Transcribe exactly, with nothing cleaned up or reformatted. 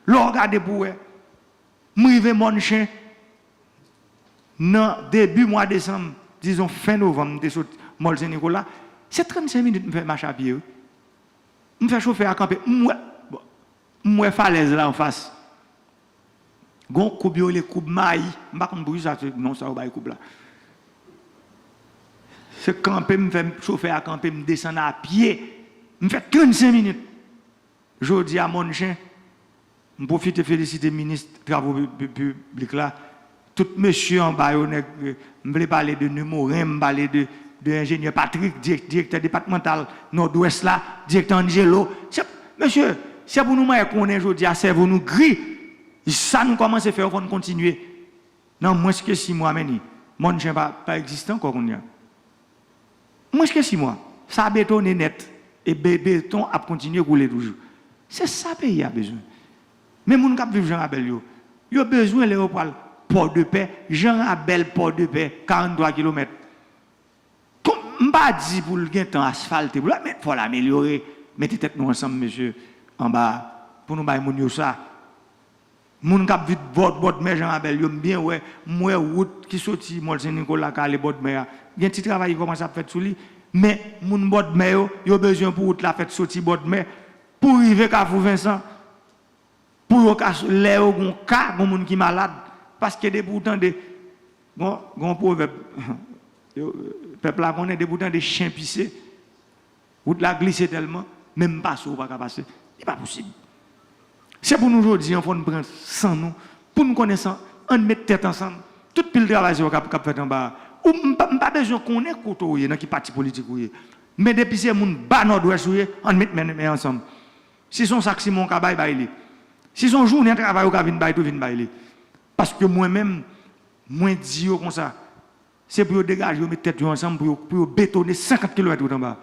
Lè w gade pou wè, m rive Mòn Chen nan debi mwa desanm, dizon fen novanm, m te sot Mòl Sen Nikola. Se trannsenk minit m fè mache a pye, wi. M fè chofè a kanpe, m wè, bon, m wè falèz la anfas. Gon koub yo rele koub Mayi. M pa konn poukisa se non sa yo bay koub la. Se kanpe, m fè chofè a kanpe, m desann a pye. M fè trannsenk minit. Jodi a, Mòn Chen, m pwofite felisite minis travo pi-, pi-, piblik la. Tout mesye anba yo, nèg, m vle pale de Nemorin, m pale de, de enjenyè Patrick, dirèk-, direktè depatmantal Nòdwès la, direktè Angelo. Se, mesye, se pou nou mwen konnen jodi a, sèvo nou gri. Sa nou kòmanse fè, fò n kontinye. Nan mwens ke sis mwa, men ni, Mòn Chen pa, pa egziste ankò kounye a. Mwens ke sis mwa, sa betone nèt. E be-, beton ap kontinye koule toujou. Se sa peyi a bezwen. Men moun k ap viv Jan Rabèl yo, yo bezwen lè yo pral Pòdepè, Jan Rabèl, Pòdepè, karant twa kilomèt. Kon, m pa di pou l gentan asfalte, pou l, men fò l amelyore. Mete tèt nou ansanm, mesye, anba, pou nou bay moun yo sa. Moun k ap viv bò, bòdmè Jan Rabèl yo, m byen wè, m wè wout ki soti Mòl Sen Nikola k ale bòdmè a. Gen ti travay ki kòmanse ap fèt sou li, men moun bòdmè yo, yo bezwen pou wout la fèt soti bòdmè pou rive Kafou Vensan, pou yo ka, lè yo gon ka, gon moun ki malad, paske depi w tande, gon, gon pwovèb, yo, pèp la konnen, depi w tande chen pise, wout la glise tèlman, menm pase w pa ka pase. Li pa posib. Se pou nou jodi a, fò n pran san nou, pou n konnen san, ann met tèt ansanm. Tout pil travay sa yo k ap, k ap fèt anba a. Ou, m pa, m pa bezwen konnen kote w ye, nan ki pati politik ou ye. Men depi se moun ba Nòdwès ou ye, ann met men, men ansanm. Si se yon sak siman w ka bay, bay li. Si se yon jounen travay ou ka vin bay tou, vin bay li. Paske mwen menm, mwen di yo konsa, se pou yo degaje yo, met tèt yo ansanm pou yo, pou yo betone senkant kilomèt wout anba.